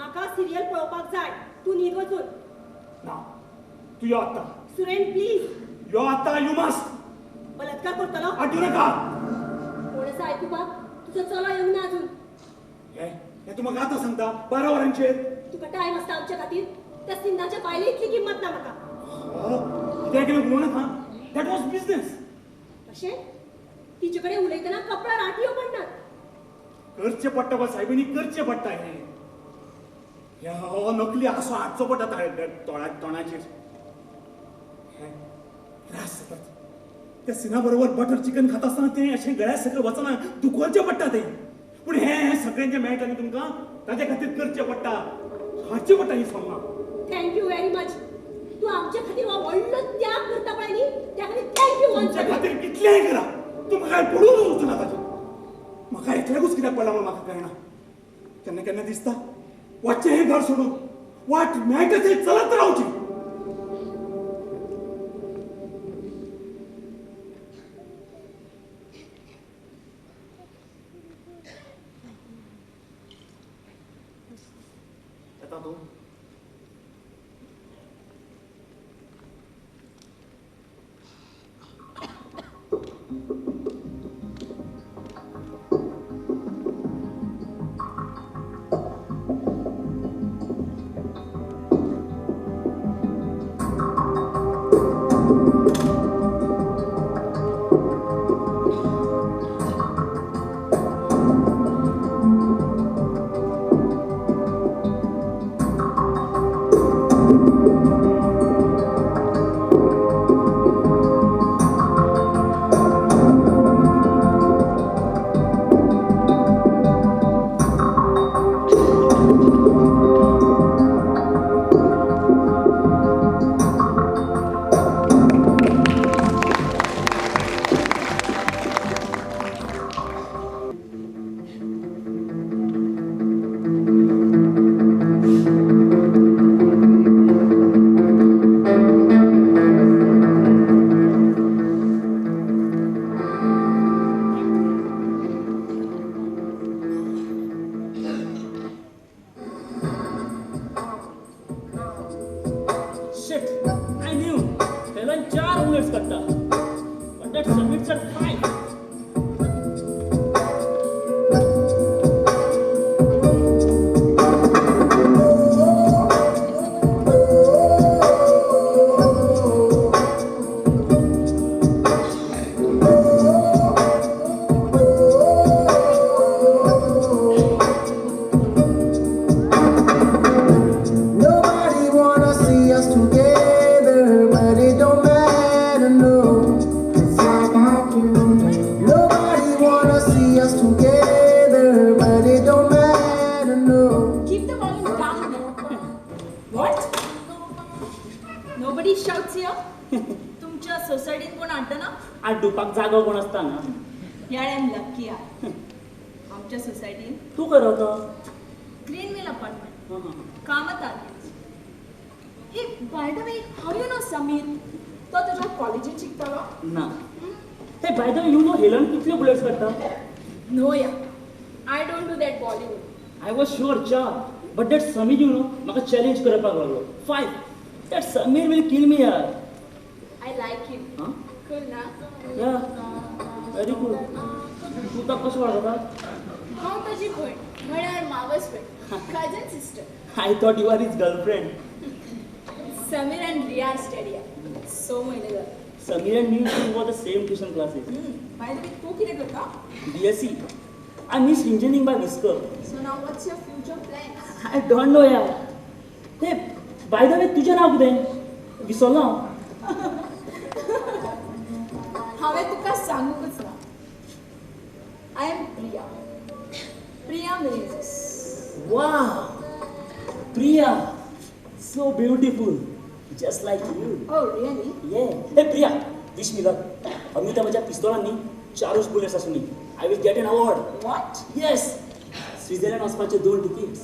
म्हाका सिरियल पळोवपाक जाय. तूं न्हीद वचून. ना, तूं यो आत्तां. सुरेन प्लीज. यो आत्तां, you must. बलात्कार करतलो? आड्डू नाका. कोण आसा आयकुपाक? तुजो चलो येवंक ना अजून. हें तूं म्हाका आतां सांगता 12 वरांचेर? तुका टायम आसता आमच्या खातीर? त्या सिन्नाच्या बायले इतली किंमत ना म्हाका. कितें कितें उलोवं नाका. That was business. अशें? तिचे कडेन उलयतना कपळार आटयो पडनात. करचें पडटा गो सायबिणी, करचें पडटा. हें ह्या हो नकली आसो हाडचो पडटा तोंडाचेर. हें त्रास जातात. त्या सिना बरोबर बटर चिकन खाता आसतना तें अशें गळ्या सकयल वचना, दुखोवचें पडटा तें. पूण हें सगळें जें मेळटा न्ही तुमकां, ताजे खातीर करचें पडटा, हाडचें पडटा ही सोंगां. Thank you very much. तूं आमचे खातीर हो व्हडलो त्याग करता पळय न्ही, त्या खातीर thank you. तुमचे खातीर कितलेंय करा, तुमकां कांय पडून वचना ताचें. म्हाका एकल्याकूच कित्याक पडला म्हूण म्हाका कळना. केन्ना केन्ना दिसता वचचें हें घर सोडून, वाट मेळटा थंय चलत रावचें. येता तूं? Shit, I knew. Helen 4 bullets katta. But that Sameer at 5. Nobody wanna see us together, but it don't matter, no. 'Cause I got you. Nobody wanna see us together, but it don't matter, no. Keep the volume down. What? Nobody shouts here. तुमच्या सोसायटीत कोण आड्डना? आड्डुपाक जागो कोण आसता ना. यार I am lucky यार. आमच्या सोसायटीन. तूं खंय रावता? Green mill apartment, Kamat orchids. Hey, by the way, how you know Sameer? तो तुज्या कॉलेजीन शिकतालो? ना. Hey, by the way, you know Helen कितल्यो बुलेट्स काडटा? नो या, I don't do that Bollywood. I was sure 4, but that Sameer you know म्हाका challenge करपाक लागलो. 5. That Sameer will kill me यार. I like him. Cool ना? या, very cool. तूं ताका कशें वळखता? हांव ताजी भयण, म्हळ्यार मावस भयण, cousin sister. I thought you are his girlfriend. Sameer and Riya are study. 6 म्हयने जाले. Sameer and me used to go the same tuition classes. By the way, तूं कितें करता? BSc. I missed engineering by whisker. So now what's your future plan? I don't know यार. Hey, by the way, तुजें नांव कितें? विसरलो हांव. हांवें तुका सांगूंकच ना. I am Priya. Priya Menezes. Wow, Priya, so beautiful, just like you. Oh really? Yeah. Hey Priya, wish me luck. अमिताभाच्या पिस्तोलांनी 4 bullets आसूनी. I will get an award. What? Yes. Switzerland वचपाचे 2 tickets.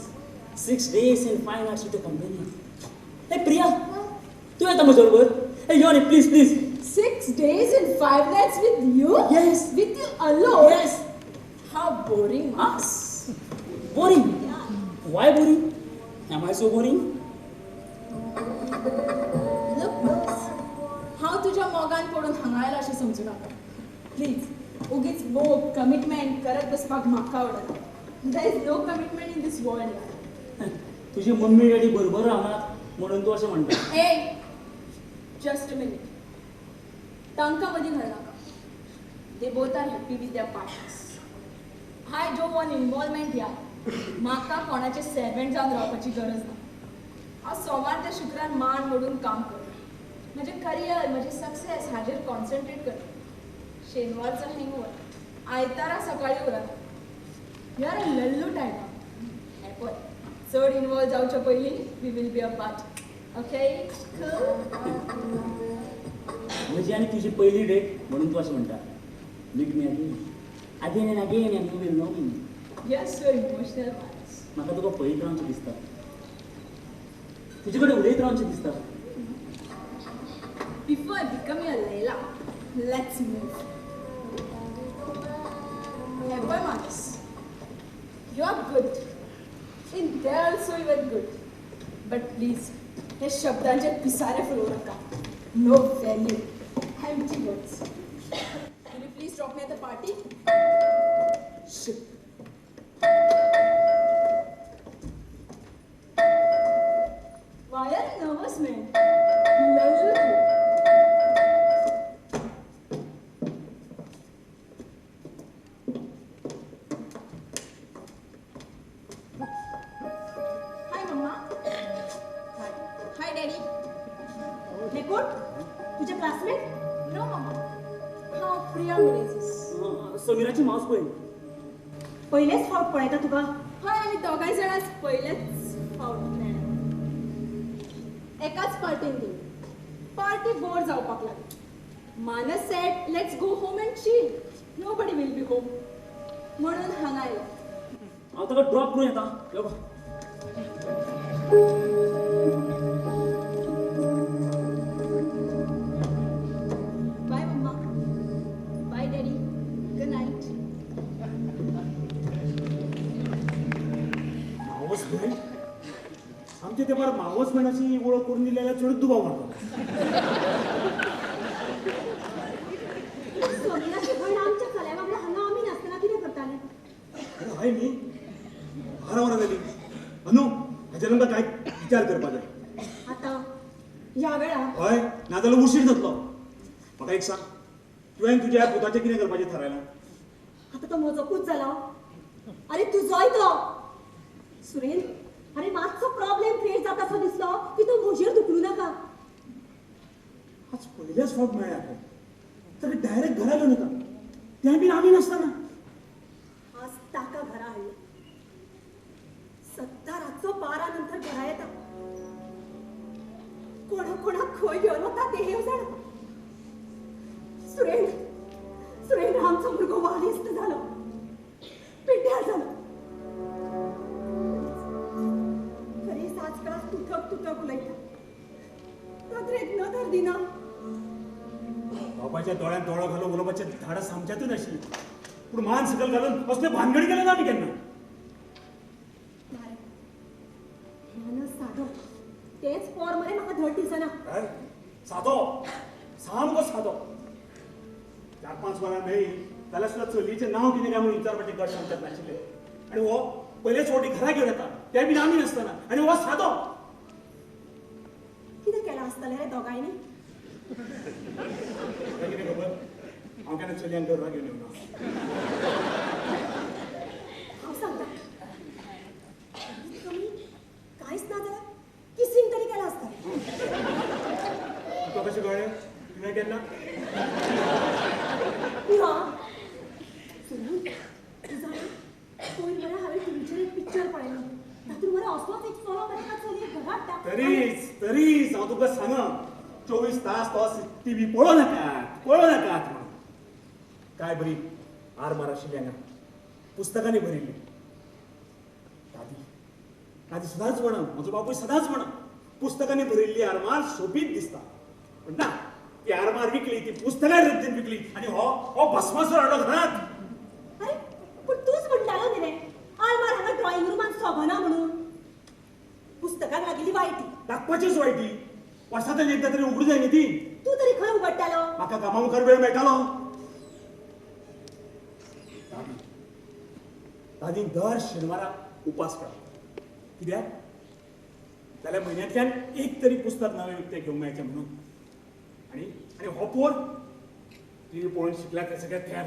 6 days and 5 nights with a companion. Hey Priya, तूं येता म्हज्या बरोबर? Hey यो न्ही, please please. 6 days and 5 nights with you? Yes. With you alone? Yes. How boring, Huh? Boring? Yeah. Why boring? Am I so boring? Look boss, हांव तुज्या मोगान पडून हांगा आयला अशें समजू नाका. प्लीज, उगीच मोग कमिटमेंट करत बसपाक म्हाका आवडना. There is no commitment in this world. तुजी मम्मी डॅडी बरोबर रावनात म्हणून तूं अशें म्हणटा. ए, जस्ट अ मिनीट, तांकां मदीं घालनाका. They both are happy with their partners. I don't want involvement यार. म्हाका कोणाचे सर्वंट जावन रावपाची गरज ना. हांव सोमार ते शुक्रार मान मोडून काम करता. म्हजें करियर, म्हजें सक्सेस हाजेर कॉन्सन्ट्रेट करता. शेनवारचो हँगओवर, आयतारा सकाळीं उरना. You are a Lallu type. हें पळय, चड इनवॉल्व जावच्या पयलीं we will be apart. Okay, cool? म्हजी आनी तुजी पयली डेट म्हणून तूं अशें म्हणटा. Meet me again, again and again and you will know me. You are so emotional, Manas. म्हाका तुका पळयत रावचें दिसता, तुजे कडेन उलयत रावचें दिसता. Before I become your Laila, let's move. Hey boy, Manas, you are good. In there also you are good. But please, हे शब्दांचे पिसारे फुलोवं नाका. No value, empty words. Will you please drop me at the party? Shit. Why are you nervous, man? Lallu तू. Hi, Mama. Hi. Hi, Daddy. हे कोण तुझे classmate? No, Mama. हांव प्रिया मिनेझीस. समीराची मावस पळय. पयलेच फावट पळयता तुका. हय, आमी दोगांय जाणां पयलेच फावट मेळ्ळा. एकाच पार्टीन गेली. पार्टी बोर जावपाक लागली. Manas said, let's go home and chill. Nobody will be home. म्हणून हांगा आयलो. हांव ताका ड्रॉप करून येता. यो गो. Bye mamma. Bye daddy. Good night. मावस भयण? आमच्या तेंपार मावस भयणाची वळख करून दिली जाल्यार चडूच दुबाव मारता. समीराची भयण आमच्या चल्या वांगडा हांगा आमी नासतना कितें करताली? अरे हय न्ही, 12 वरां जालीं. अनू, हाजेर आमकां कांय विचार करपा जाय. आतां ह्या वेळार? हय, नाजाल्यार उशीर जातलो. म्हाका एक सांग, तुवें तुज्या ह्या पुताचें कितें करपाचें थारायलां? आतां तो म्हजो पूत जाला. अरे तुजोय तो. सुरेन, अरे मातसो प्रॉब्लेम क्रिएट जाता असो दिसलो की तो म्हजेर धुकलू नाका. आज पयल्याच फावट मेळ्ळ्या पळय, ताका डायरेक्ट घरा घेवन येता, तें बीन आमी नासतना. आज ताका घरा हाडलो. सद्दां रातचो 12 नंतर घरा येता. कोणा कोणाक खंय घेवन वता देव जाणा. सुरेन, सुरेन, आमचो भुरगो वालिस्त जालो, पिड्ड्यार जालो. खरेंच आजकाल तुटक तुटक उलयता, नदरेक नदर दिना. बापाच्या दोळ्यांत दोळो घालून उलोवपाचें धाडस आमच्यांतूय नाशिल्लें, पूण मान सकयल घालून असले भानगडी केले ना आमी केन्ना. मानस सादो, तेच पोर मरे म्हाका धड दिसना. काय सादो, सामको सादो. 4-5 वरां मेळ्ळी जाल्यार सुद्दां चलयेचें नांव कितें काय म्हणून विचारपाचें गट आमच्यांत नाशिल्लें. आनी हो पयलेच फावटी घरा घेवन येता, तें बीन आमी नासतना. आनी हो सादो. कितें केलां आसतलें रे दोगांयनी? तुका कितें खबर, हांव केन्ना चलयांक घरा घेवन येवना. हांव सांगता, कमी कांयच ना जाल्यार किसींग तरी केलां आसतलें. तुका कशें कळ्ळें? तुवें केन्ना? ना सुनील, तूं जाणा, पयर मरे हांवें टिवीचेर एक पिक्चर पळयलो. तातूंत मरे असलोच एक चलो मरे एका चलयेक घरा हाडटा. तरीच तरीच हांव तुका सांगा, 24 तास तो टिवी पळोवं नाकात, पळोवं नाकात म्हणून. काय बरी आरमार आशिल्ली हांगा, पुस्तकांनी भरिल्ली. दादी दादी सदांच म्हणा, म्हजो बापूय सदांच म्हणा, पुस्तकांनी भरिल्ली आरमार सोबीत दिसता. पूण ना, ती आरमार विकली, ती पुस्तकां रद्दीन विकली आनी हो हो भस्मासूर हाडलो घरांत. अरे पूण तूंच म्हणटालो न्ही रे, आरमार हांगा ड्रॉइंग रुमान सोबना म्हणून. पुस्तकाक लागिल्ली वायटी. लागपाचीच वायटी. वर्सांतल्यान एकदां तरी उगडूं जाय न्ही ती. तूं तरी खंय उगडटालो? म्हाका कामा मुखार वेळ मेळटालो. दादी, दादी दर शेनवारा उपास कर. कित्याक? जाल्यार म्हयन्यांतल्यान एक तरी पुस्तक नवें विकतें घेवंक मेळचें म्हणून. आनी आनी हो पोर टीव्ही पळोवन शिकला तें सगळें तयार.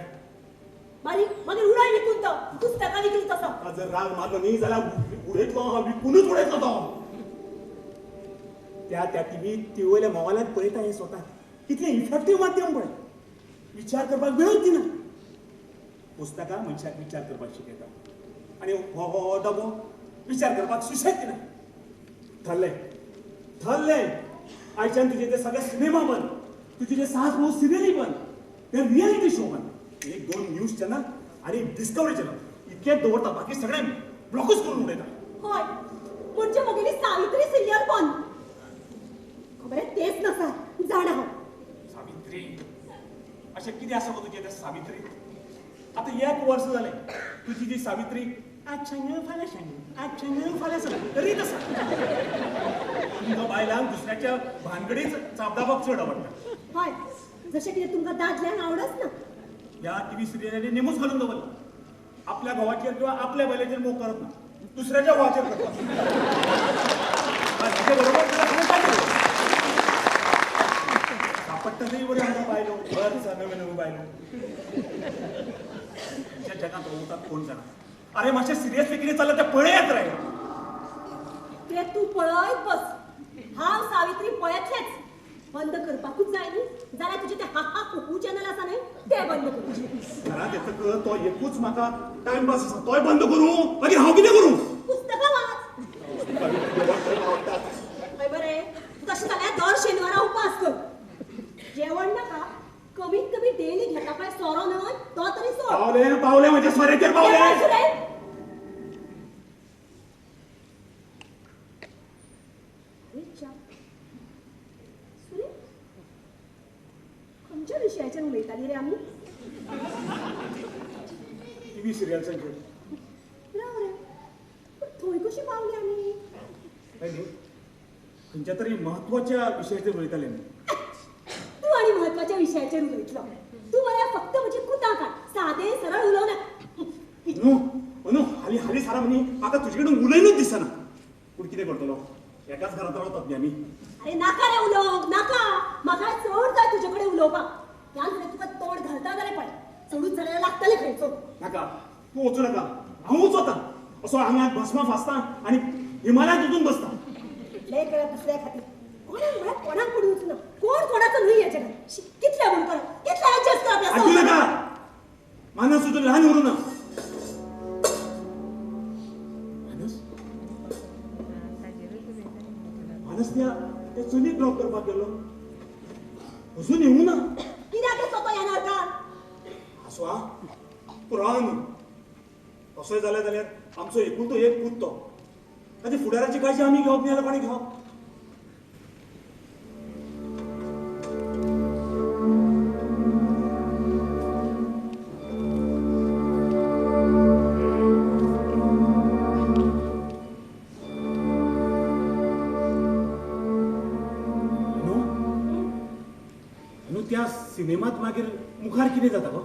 मागीर मागीर उडाय विकून तो पुस्तकां विकली तसो. जर राग मारलो न्ही जाल्यार उडयतलो हांव, विकूनच उडयतलो तो. त्या त्या टीव्ही टीव्ही वयल्या मोबायलान पळयता हें स्वता. कितलें इफेक्टीव माध्यम पळय. विचार करपाक वेळूच दिना. पुस्तकां मनशाक विचार करपाक शिकयता आनी हो हो डबो विचार करपाक सुशेग दिना. थरलें थरलें, आयच्यान तुजे ते सगळे सिनेमा बंद, तुजे ते सास भाऊ सिरियली बंद, ते रियलिटी शो बंद, एक दोन न्यूज चॅनल आनी डिस्कवरी चॅनल इतकेच दवरता, बाकी सगळें ब्लॉकूच करून उडयता. हय, म्हणजे म्हगेली सावित्री सिरियल बंद. खबर तेच नासा जाणा हांव. सावित्री अशें कितें आसा गो तुजें तें सावित्री? आतां एक वर्स जालें तुजी जी सावित्री आज सांग फाल्यां सांग, आज सांग फाल्यां सांग रीत आसा. तुमकां बायलांक दुसऱ्याच्या भानगडीच चापदावप चड आवडटा. हय, जशें कितें तुमकां दादल्यांक आवडच ना. ह्या टीव्ही सिरियलांनी नेमूच घालून दवरला. आपल्या घोवाचेर किंवा आपल्या बायलेचेर मोग करत ना, दुसऱ्याच्या घोवाचेर करता. बरोबर सापडटा तरी बऱ्यो आमकां बायलो, बरें आसा नव्यो नव्यो बायलो. खंयच्या जगांत रवतात कोण जाणा. अरे मातशें सिरियसली कितें चल्लां तें पळयात रे. तें तूं पळयत बस, हांव सावित्री पळयतलेंच. बंद करपाकूच जाय न्ही जाल्यार तुजें तें हा हा कुकू चॅनल आसा न्ही तें बंद करूं. घरांत येतकच तो एकूच म्हाका टायमपास आसा, तोय बंद करूं? मागीर हांव कितें करूं? पुस्तकां वाच. हय बरें, तशें जाल्यार दर शेनवारा उपास कर. जेवण नाका, कमीत कमी डेली घेता पळय सोरो न्हय तो तरी सोड. पावले पावले म्हज्या सोऱ्याचेर पावले. खंयच्या विशयाचेर उलयताली रे आमी? टीव्ही सिरियल्सांचेर. राव रे, पूण थंय कशी पावली आमी? खंयच्या तरी म्हत्वाच्या विशयाचेर उलयताले आमी. तूं आनी म्हत्वाच्या विशयाचेर उलयतलो? तूं मरे फक्त म्हजी कुतां काड, सादें सरळ उलोवं नाका. अनु अनु, हालीं हालीं सारा न्ही म्हाका तुजे कडेन उलयनूच दिसना. पूण कितें करतलो, एकाच घरांत रावतात न्ही आमी. अरे नाका रे उलोवंक, नाका. म्हाका चड जाय तुजे कडेन उलोवपाक. ह्यान फुडें तुका तोंड घालता जाल्यार पळय, चडूच जाल्यार लागतलें खंयचो. नाका, तूं वचूं नाका, हांवूच वता. असो आंगाक भस्मा फासता आनी हिमालयांत वचून बसता. कितलेंय करा दुसऱ्या खातीर, कोणाक म्हळ्यार कोणाक पडून वचूं ना. कोण कोणाचो न्हय ह्या जगात. कितलें म्हूण करप, कितलें एडजस्ट करप ह्या आड्डू नाका, मानस तुजो ल्हान उरूं ना. मानस मानस त्या त्या चुलीक ड्रॉप करपाक गेलो, अजून येवं ना. कित्याक येतो तो ह्या नरकान? आसो आ, पुराण तसोय जाल्यार जाल्यार आमचो एकूण तो एक पूत तो. ताची फुडाराची काळजी आमी घेवप न्ही जाल्यार कोणें घेवप? त्या सिनेमात मागीर मुखार कितें जाता गो?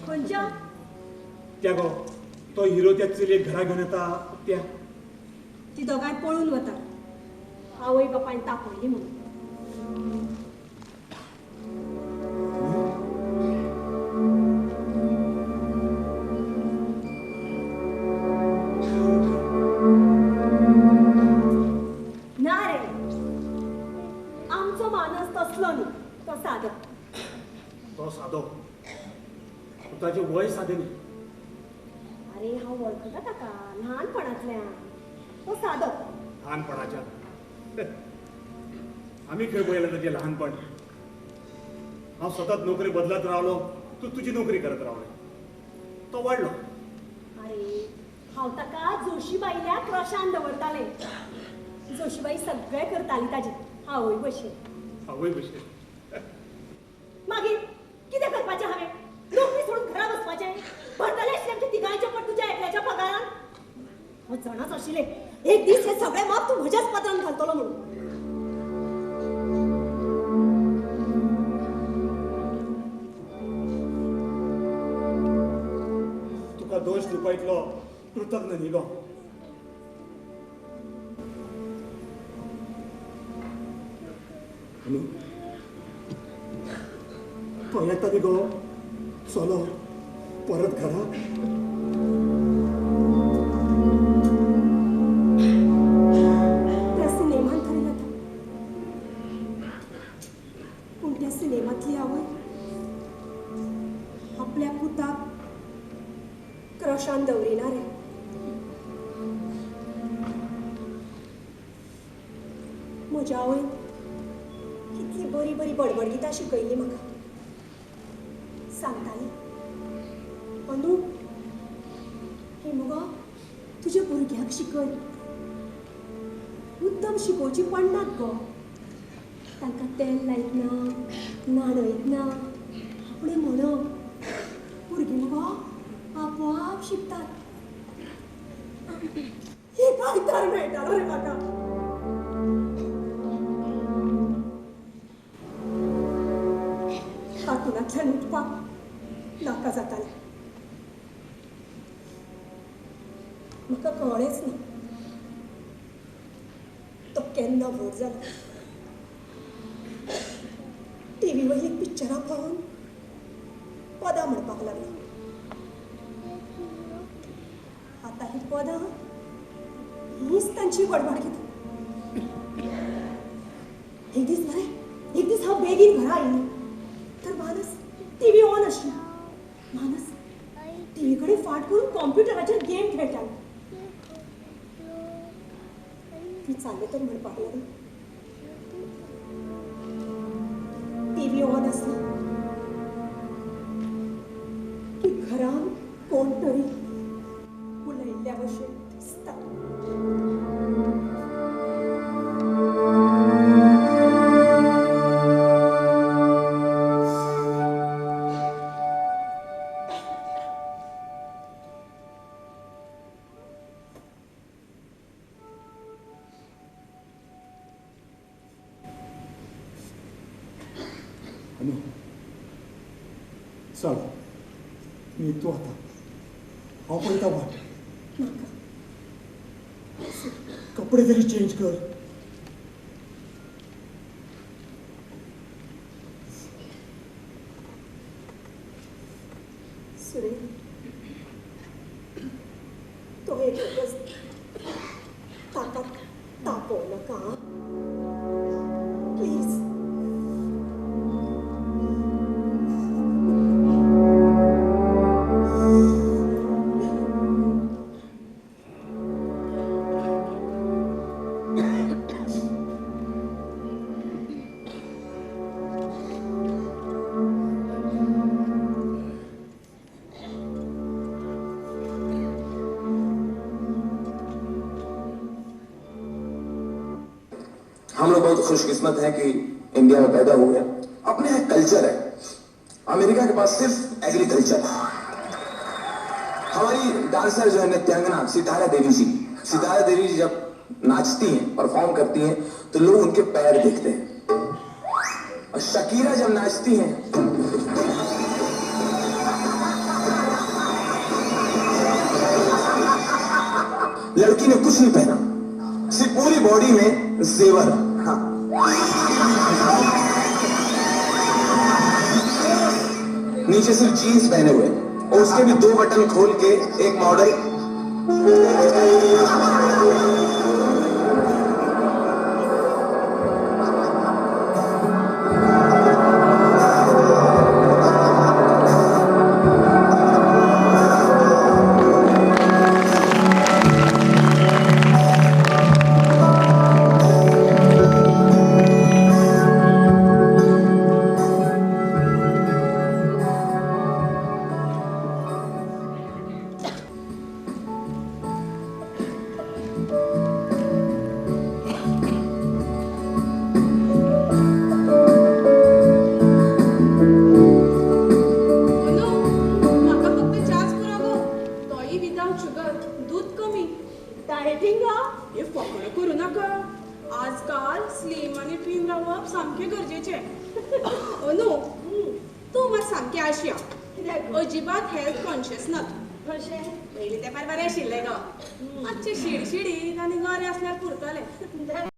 खंयच्या? त्या गो तो हिरो त्या चलयेक घरा घेवन येता त्या. ती दोगांय पळून वतात, आवय बापायन तापयली म्हणून. ना रे, आमचो मानस तसलो न्ही, तो सादो. तो सादो, ताचें वय सादें न्ही. अरे हांव वळखता ताका ल्हानपणांतल्यान, तो सादो. ल्हानपणाच्या आमी खंय पळयलें ताचें ल्हानपण? हांव सतत नोकरी बदलत रावलो, तूं तुजी नोकरी करत रावलें, तो वाडलो. अरे हांव ताका जोशीबाईल्या क्रशान दवरतालें. जोशीबाई सगळें करताली ताजें, आवय भशेन. आवय भशेन. मागीर कितें करपाचें हांवें? नोकरी सोडून घरा बसपाचें? भरतलें आशिल्लें आमच्या तिगांयच्या पट तुज्या एकल्याच्या पगारान. हांव जाणाच आशिल्लें एक दीस हे सगळे माप तूं म्हज्याच पत्रान घालतलो म्हणून. तुका दोश दिवपा इतलो कृतज्ञ न्ही गो. तो येता न्ही गो, चलो परत घरा. त्या सिनेमान खरें जाता, पूण त्या सिनेमांतली आवय आपल्या पुताक क्रशान दवरिना रे. म्हज्या आवयन कितली बरी बरी बडबड गितां शिकयली म्हाका. सांगताली, अंदू हे मुगो तुज्या भुरग्याक शिकय, मुद्दम शिकोवची पडनात गो, तांकां तेल लायतना न्हाणयतना आपणें म्हणप, भुरगीं मुगो आपोआप शिकतात. एक आयतार मेळटालो रे म्हाका. हातूंतल्यान उठपाक नाका जातालें. म्हाका कळ्ळेंच ना तो केन्ना व्हड जालो. टिवी वयलीं पिक्चरां पळोवन पदां म्हणपाक लागलो. आतां हीं पदां हीच तांची बडबड घेता. एक दीस मरे, एक दीस हांव बेगीन घरा आयलें तर मानस टिवी ऑन आशिल्ली. मानस टिवी कडेन फाट करून कॉम्प्युटराचेर गेम खेळटालो. विचारलें तर म्हणपाक लागलो, टिवी ऑन आसली की घरान कोण तरी उलयल्ल्या भशेन दिसता. चल न्ही तूं आतां, हांव पळयता वाट. कपडे तरी चेंज कर. सुरेश, तो एक दिवस ताका तापोवं नाका प्लीज. हम लोग बहुत खुशकिस्मत हैं कि इंडिया में पैदा हुए। अपने यहाँ कल्चर है, अमेरिका के पास सिर्फ एग्रीकल्चर है। हमारी डांसर जो है नृत्यांगना सितारा देवी जी, सितारा देवी जी जब नाचती हैं, परफॉर्म करती हैं, तो लोग उनके पैर देखते हैं। और शकीरा जब नाचती हैं लड़की ने कुछ नहीं पहना, सिर्फ पूरी बॉडी में जेवर। हाँ, नीचे सिर्फ जीन्स पहने हुए और उसके भी 2 बटन खोल के एक मॉडल। म्हाका फक्त च्याच पुरो गो, तोय विदाउट शुगर, दूद कमी. डायटींग गा? हे फकाणां करूं नाका. आजकाल स्लीम आनी ट्रीम रावप सामकें गरजेचें. अंदू तूं मात सामकें आळशी. कित्याक? अजिबात हेल्थ कॉन्शियस ना तूं. कशें? पयलीं तेंपार बरें आशिल्लें गो. मातशें शिडशिडीत आनी गोरें आसल्यार पुरतालें.